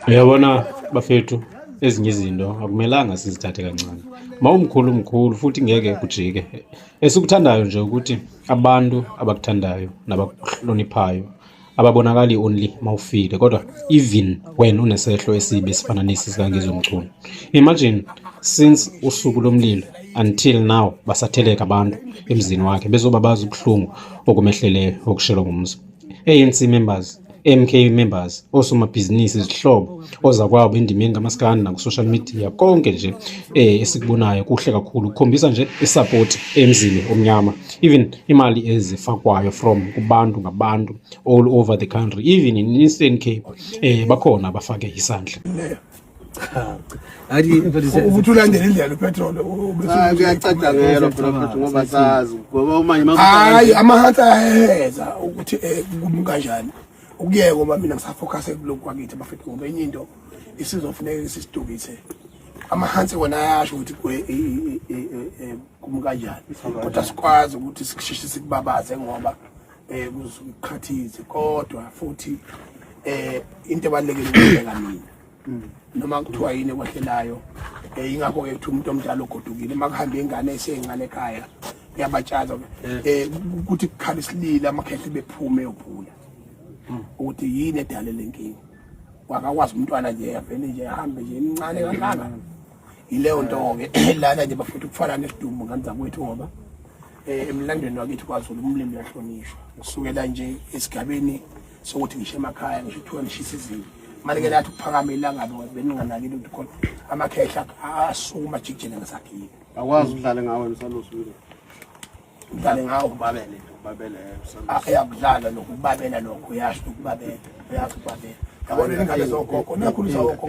Uyabona bafethu, ezinye izinto akumelanga sizithathe kancane. Mawumkhulu mkhulu futhi ngeke kujike. Esikuthandayo nje ukuthi abantu abakuthandayo nabakuhloniphayo ababonakali only mawufile kodwa even when unesehlo esibi esifana nesi sikaNgizwe Mchunu. Imagine since usuku lomlilo until now basatheleka abantu emzini wakhe bezobabaza ubuhlungu okumehleleyo okushelwa ngumzi. ANC members, MK members, osomabhizinisi, izihlobo, ozakwabo endimeni kamaskandi naku-social media, konke nje esikubonayo kuhle kakhulu kukhombisa nje isupport emzini omnyama, even imali ezifakwayo from kubantu ngabantu all over the country, even in Eastern Cape bakhona abafake isandla. Athi ukuthi ulandele indlela upetrol. Hayi, kuyacatshangelwa phela futhi ngoba sazi ngoba uma Hayi, amahansi ayaheza ukuthi kumi kanjani ukuyeka, ngoba mina ngisafocus kulokhu kwakithi bafethu, ngoba enye into isizofuneka sisidukise. Amahansi wona ayasho ukuthi kumi kanjani, kodwa sikwazi ukuthi sikusheshe sikubabaze ngoba kuzosuke kuqhathize. Kodwa futhi into ebalulekile ukubheka mina noma kuthiwa yini ekwehlelayo, ingakho-ke kuthiwa umuntu omdala ogodukile uma kuhambe ingane eseyincane ekhaya kuyabatshaza ukuthi kukhala isililo, amakhehle bephume eyobhula ukuthi yini edale le nkinga. Wakakwazi umntwana nje avele nje ahambe nje emncane kangaka. Yileyo nto-ke lana nje bafethu, kufana nesidumbu ngane zakwethu, ngoba emlandweni wakithi kwaZulu umlilo uyahlonishwa kusukela nje esigabeni sokuthi ngisho emakhaya ngisho kuthiwa nishisa izinto manje-ke lathi ukuphakama ilangabe beninganakile ukuthi khona amakhehla asukuma ajikijele ngesakhiwo. Akwazi udlale ngawe usalusile. Udlale ngawo. Ubabele, ubabele. Uyakudlala lokhu, ukubabela lokho, uyasho ukubabela, uyazi ukubabela. Yabona ingane zogogo nakhulisa ogogo.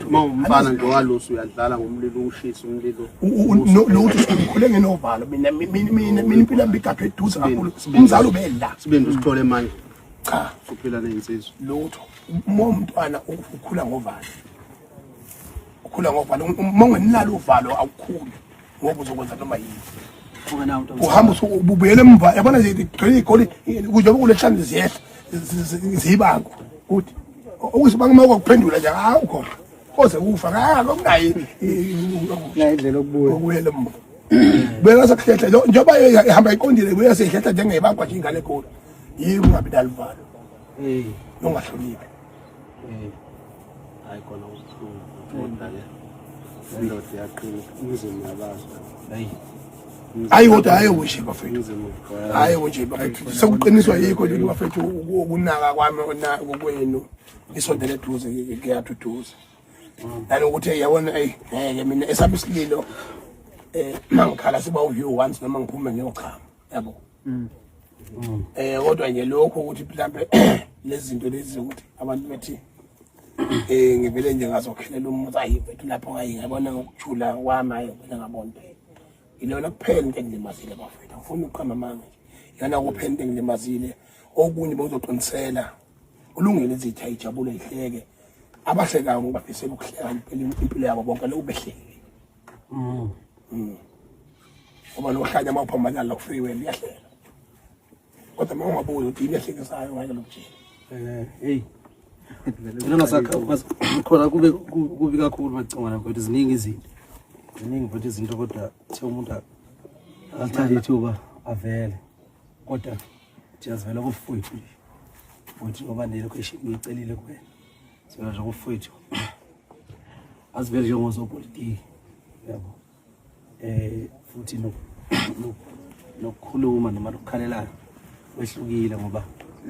Uma umfana nje walusa uyadlala ngomlilo, ushisa umlilo. Nokuthi ngikhule ngenovalo mina, mina impilo yami igadwe eduze kakhulu, umzali ubela. Sibindi usithole manje? Cha. Uphila nezinsizwa. Lutho, uma umntwana ukhula ngovalo, ukhula ngovalo. Uma ungenalo uvalo awukhuli, ngoba uzokwenza noma yini, uhamba ubuyele emva. Yabona nje gcwele igoli njengoba kulehlanu ziyehla ziyibango kuthi okuyisibanga uma ukuphendula nje awukho koze kufa ngokunayi indlela okubuya. Okubuyela emva beka sekuhlehla njengoba ihamba iqondile, buya seyihlehla njengebankwa nje ingane egoli. Yiko ungabi naluvalo nongahloniphi. Hayi kona kubuhlungu, kodwa ke indoda iyaqina, umzimba uyabazi. Hayi. Hayi kodwa hayi nje bafethu. Umzimba. Hayi nje bafethu, sekuqiniswa yikho nje bafethu ukunaka kwami kwenu isondele eduze kuyaduduza nanokuthi yabona eyi ngeke mina esami isililo mangikhala siba uview once noma ngiphume ngiyochama, yabo. Kodwa nje lokho ukuthi mhlambe lezi zinto lezi ukuthi abantu bethi ngivele nje ngazokhelela umuzi, ayi mfethu, lapho hayi ngiyabona ngokujula kwami, hayi ngivele ngabona ilona kuphela into engilimazile bafethu. Angifuni ukuqamba amanga nje, iyona kuphela into engilimazile. Okunye bekuzoqinisela ulungile, izitha ijabule ihleke, abahlekayo ngibafisela ukuhleka impilo yabo bonke lokhu behlekile. Ngoba lohlanya uma uphambana la ku-freeway uyahleka, kodwa uma ungabuzi ukuthi yini ehlekisayo ngeke lokujela. Hey. Mina ngasakha khona kube kubi kakhulu macingwana mfethu, ziningi izinto. Ziningi mfethu izinto, kodwa kuthiwa umuntu akalithathe ithuba avele. Kodwa thina sivela kufowethu nje. Futhi ngoba nele question ngiyicelile kuwena. Sivela nje kufowethu. Asivele njengosopolitiki. Yabo. Futhi nokukhuluma noma nokukhalelana kwehlukile, ngoba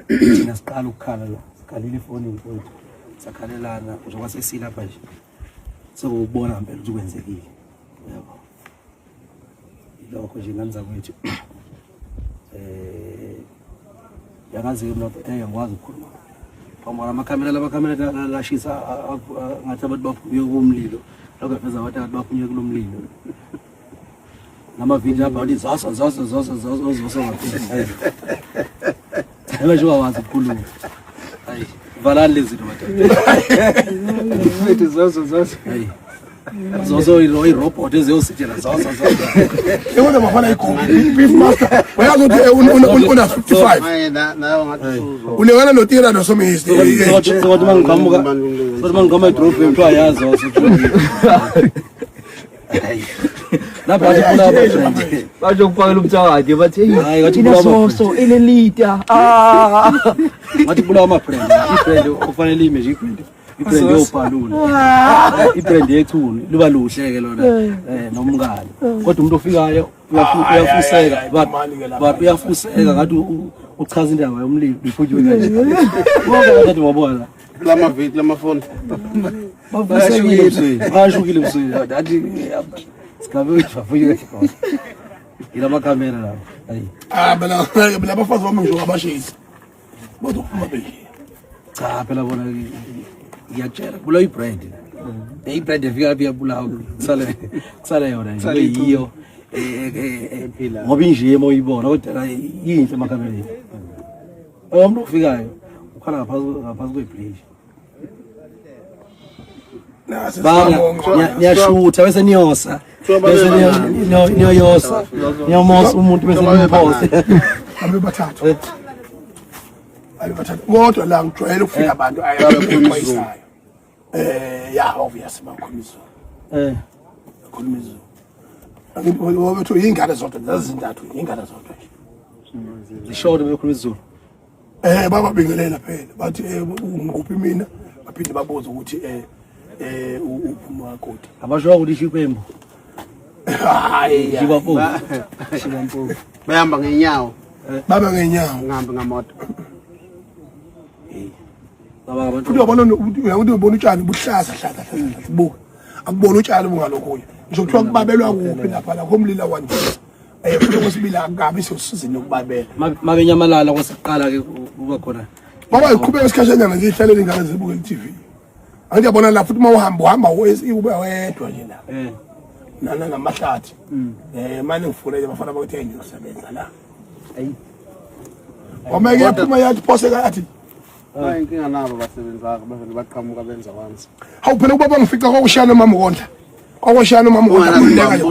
thina siqala ukukhala la, sikhalile efonini mfowethu, sakhalelana njengoba sesilapha nje, sekukubona ngempela ukuthi kwenzekile, yabo. Ilokho nje ngane zakwethu. Yangazi-ke mina ngikwazi ukukhuluma phambi amakhamera, lamakhamera lashisa ngathi abantu baphunywe kumlilo, lokho aveza abantu ngathi baphunywe kulo mlilo, namavidiyo abhali zoso zoso zoso zoso zoso ngaphezulu nje ungawazi ukukhuluma. Hayi, valani lezi zinto madoda. Mfethu, zoso zoso. Hayi. Zozo irobot eziyositshela zozo zozo. Yebo bafana igumbi beef master. Uyazi ukuthi una 55. Maye nawe ngathi usuzo. Ulingana noTira noSomizi. Sokuthi mangiqhamuka. Sokuthi mangiqhamuka edrobheni kuthiwa yazi zozo. Lapha bathi funa abatrend. Basho kufakela umthakathi bathi Hayi, hey ngathi ina kulaba- soso ilelita. Ah. Ngathi kubulawa ama-brand. I-brand ofanele ime nje i-brand. I-brand yobhalula. I-brand yechunu luba luhle ke lona nomngane. Kodwa umuntu ofikayo uyafuseka but uyafuseka ngathi uchaza indaba yomlilo before you kanje. Bonke abantu wabona. Lama viki lamafoni. Bafusekile ebusweni. Bashukile ebusweni. Ngathi sigabe ukuthi bafuke khona. Yila makhamera lawo. Hayi. Ah bela bela abafazi bami ngisho abashisi. Bazophuma benje. Cha phela bona ngiyakutshela kubulawa i-brand. I-brand efika lapha iyabulawa kusale kusale yona nje yiyo ngoba inje uma uyibona kodwa yinhle emakhamereni. Umuntu ofikayo ukhala ngaphansi ngaphansi kwebridge. Baba niyashutha bese niyosa bese niyoyosa niyomosa umuntu bese nimphose. Abe bathathu. Abe bathathu. Kodwa la ngijwayele ukufika abantu ayexwayisayo. Ya obvious bakhuluma isiZulu. Bakhuluma isiZulu. Angithi ingane zodwa zazintathu ingane zodwa nje. Zishoda bekhuluma isiZulu. Bababingelela phela bathi ngikuphi mina baphinde babuze ukuthi uphuma koti. Abasho ukuthi ishikwembu. Hayi. Shibampofu. Bayahamba ngenyawo. Baba ngenyawo. Ngihambe ngamoto. Baba abantu. Futhi uyabona uyakuthi ubona utshani buhlaza hlaza hlaza buka. Akubona utshani bungalokho nje. Ngisho kuthiwa kubabelwa kuphi lapha la komlilo wandisa. Futhi okwesibili akukabi sosizini lokubabela. Mabenyamalala kwasiqala ke kuba khona. Baba iqhubeka isikhashanyana nje ihlalele ingane zibuke i-TV. Angithi yabona la futhi uma uhamba uhamba ube wedwa nje la. Nana namahlathi. Manje ngifuna nje bafana bakuthi ngiyosebenza la. Ayi. Wama ke yaphuma yathi phoseka athi Hayi inkinga nabo basebenza bavele baqhamuka benza kwansi. Hawu phela ubaba ngifica kwakushaya nomama ukondla. Kwakushaya nomama ukondla kuleka nje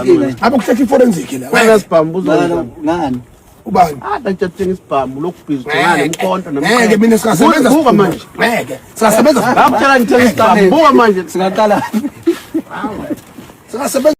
kuleka. Abe kuhletha iforensic la. Wena sibhamu uzokwenza. Ngani? Ubani? Ah ndathenga isibhamu lokhu busy ngane umkhonto nomkhonto. Ngeke mina singasebenza buka manje. Ngeke singasebenza. Ngakutshela ngithenga isibhamu buka manje. Singaqala. Singasebenza.